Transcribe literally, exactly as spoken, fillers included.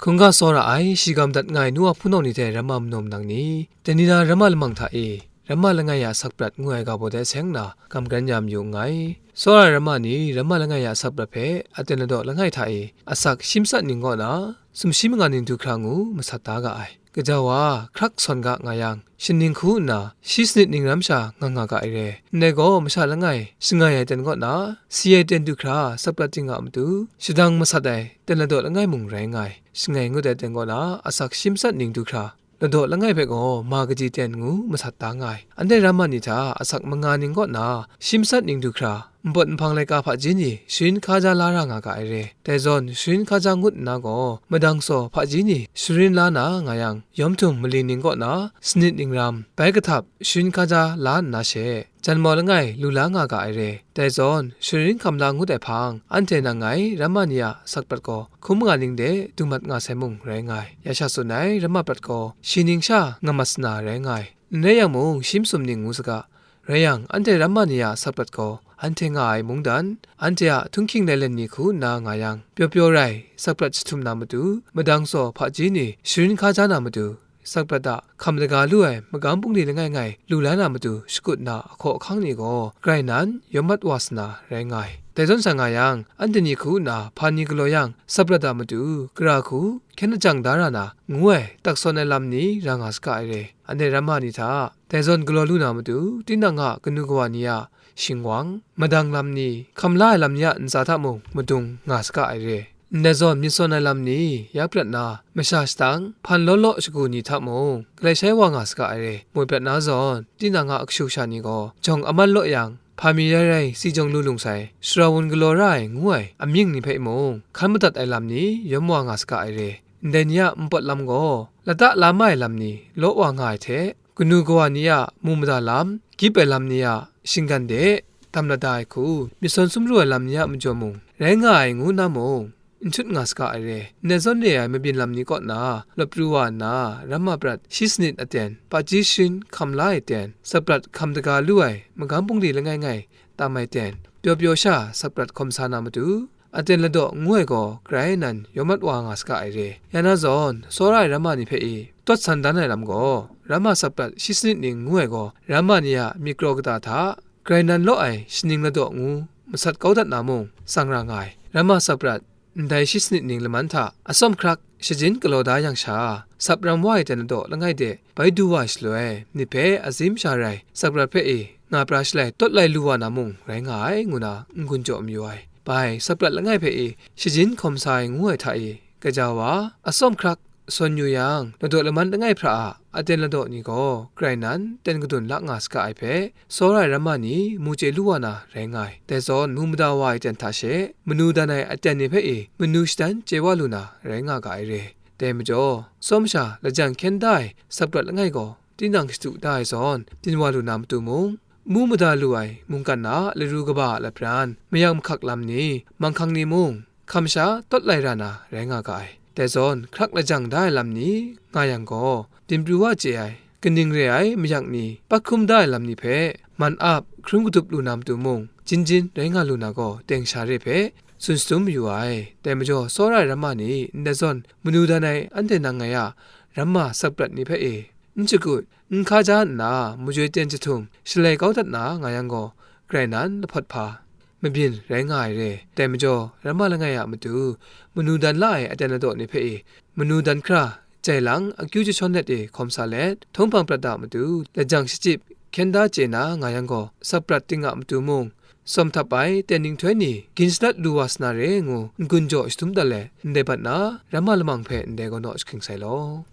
Hkungga tsawra ai, shi gam dat nga ai nu a hpunau ni hte ramma manaw manang ni, dai ni na ramma lamang hta e, ramma langai a sakprat ngu ai ga baw de seng nna, gam karen ya mayu nngai. Tsawra ai ramma ni ramma langai a sakprat hpe aten ladaw langai hta e, asak shi matsat ning kaw na, sumshi manga ning du hkra ngu masat da ga ai. Gaja wa, hkrak sawn ga nga yang, shaning hku nna, shi sanit ning ram sha nga nga ga ai re. Ndai gaw, masha langai, shangai ai ten kaw na, si ai ten du hkra, sakprat ting a matu, shadang masat ai, ten ladaw langai mung rai nga ai. Shangai ngut ai ten kaw na, asak shi matsat ning du hkra, ladaw langai hpe gaw, ma kaji ten ngu masat da nga ai. Anhte ramma ni hta, asak manga ning kaw na, shi matsat ning du hkra, npawt nhpang laika hpaji ni sharin hkaja la ra nga ga ai re. Dai zawn sharin hkaja ngut nna gaw, madang saw hpaji ni sharin la na nga yang, yawm htum mali ning kaw na, sanit ning ram, bai kahtap sharin hkaja la nna she, janmau langai lu la nga ga ai re. Dai zawn, sharin hkam la ngut ai hpang, anhte nang ngai ramma ni a sakprat gaw, hkum nga ning de du mat nga sai mung rai nga ai. Ya sha tsun ai ramma prat gaw, shi ning sha nga mat sana rai nga ai. N rai yang mung, shi masum ning ngu saga, rai yang, anhte ramma ni a sakprat gaw, anhte nga ai mungdan, anhte a htunghking lailen ni hku nna nga yang, pyaw pyaw rai, sakprat jahtum na matu, madang saw hpaji ni sharin hkaja na matu, sakprat a hkam daga lu ai magam bungli langai ngai lu la na matu shakut na ahkaw ahkang ni gaw, grai nan yawm mat wa sana rai nga ai. Dai zawn sa nga yang, anhte ni hku nna hpa ni galaw yang, sakprat a matu, gara hku, hkyen lajang da ra na, ngu ai, tak sawn ai lam ni ra nga saga ai re. Anhte ramma ni hta, dai zawn galaw lu na matu, tinang a kanu kawa ni a shingwang, madang lam ni, hkam la ai lam ni a ntsa hta mung madung nga saga ai re. Ndai zawn myit sawn ai lam ni, ya prat na, masha shadang, hpan law law shagu ni hta mung, galai shai wa nga saga ai re. Moi prat na zawn, tinang a kashu kasha ni gaw, jawng aman law yang, hpa mi rai rai si jawng lu lung sai, sara wun galaw ra ai ngu ai amying ni hpe mung, hkan madat ai lam ni yawm wa nga saga ai re. Ndai ni a npawt lam gaw, lata la mai lam ni law wa nga ai hte, kanu kawa ni a mu mada lam, gyip ai lam ni a shinggan de, dam lada ai hku, myit sawn sumru ai lam ni a majaw mung, rai nga ai ngu na mung, n chut nga saga ai re. Ndai zawn re ai mabyin lam ni kaw na, lawt pru wa nna, ramma prat shi sanit aten, paji sharin hkam la ai ten, sakprat hkam daga lu ai magam bungli langai ngai tam ai ten, pyaw pyaw sha sakprat hkawm sa na matu, aten ladaw ngu ai gaw grai nan yawm mat wa nga saga ai re. Ya na zawn, tsawra ai ramma ni hpe i tawt san dan ai lam gaw, ramma sakprat shi sanit ning ngu ai gaw, ramma ni a myit kraw kata hta, grai nan law ai shaning ladaw ngu masat kau dat na mung, tsang ra nga ai. Ramma sakprat ndai shi sanit ning laman hta atsawm hkrak shajin galaw da yang sha, sap ram wa ai ten ladaw langai de bai du wa ai shaloi, nit hpe azim sha rai, sakprat hpe e nga pra shalai tawt lai lu wa na mung rai nga ai, ngu na n-gun jaw mayu ai. Bai, sakprat langai hpe e shajin hkawm sa ai ngu ai hta e, gaja wa, atsawm hkrak sawn yu yang, ladaw laman langai hpra a aten ladaw ni gaw, grai nan ten kadun la nga saga ai hpe, tsawra ai ramma ni mu chye lu wa na rai nga ai. Dai zawn, mu mada wa ai ten hta she, manu dan ai aten ni hpe e manu shadan chye wa lu na rai nga ga ai re. Dai majaw, tsawm sha lajang hkyen da ai sakprat langai gaw, tinang shadu da ai zawn, din wa lu na matu mung, mu mada lu ai mungkan a laru kaba a lapran, mayang mahkak lam ni, manghkang ni mung, hkam sha tawt lai ra na rai nga ga ai. Dai zawn, hkrak lajang da ai lam ni nga yang gaw, din pru wa chye ai, kaning re ai mayak ni, pat hkrum da ai lam ni hpe, man ap, hkrum kadup lu na matu mung, jin jin rai nga lu na gaw, teng sha re hpe tsun shatum mayu ai. Dai majaw, tsawra ai ramma ni ndai zawn manu dan ai anhte nang ngai a ramma sakprat ni hpe e, n shakut, n hkaja nna, majoi ten jahtum shalai kau dat na nga yang gaw, grai nan lahpawt hpa mabyin rai nga ai re. Dai majaw, ramma langai a matu, manu dan la ai aten ladaw ni hpe e, manu dan hkra, jai lang akyu jashawn let e hkawm sa let, htawng hpang prat a matu, lajang shachyip hkyen da chye na nga yang gaw, sakprat ting a matu mung, tsawm htap ai ten ninghtoi ni gin shadat lu wa sa na re ngu n-gun jaw shatum dat let, ndai bat na ramma lamang hpe ndai gaw naw jahking sai law.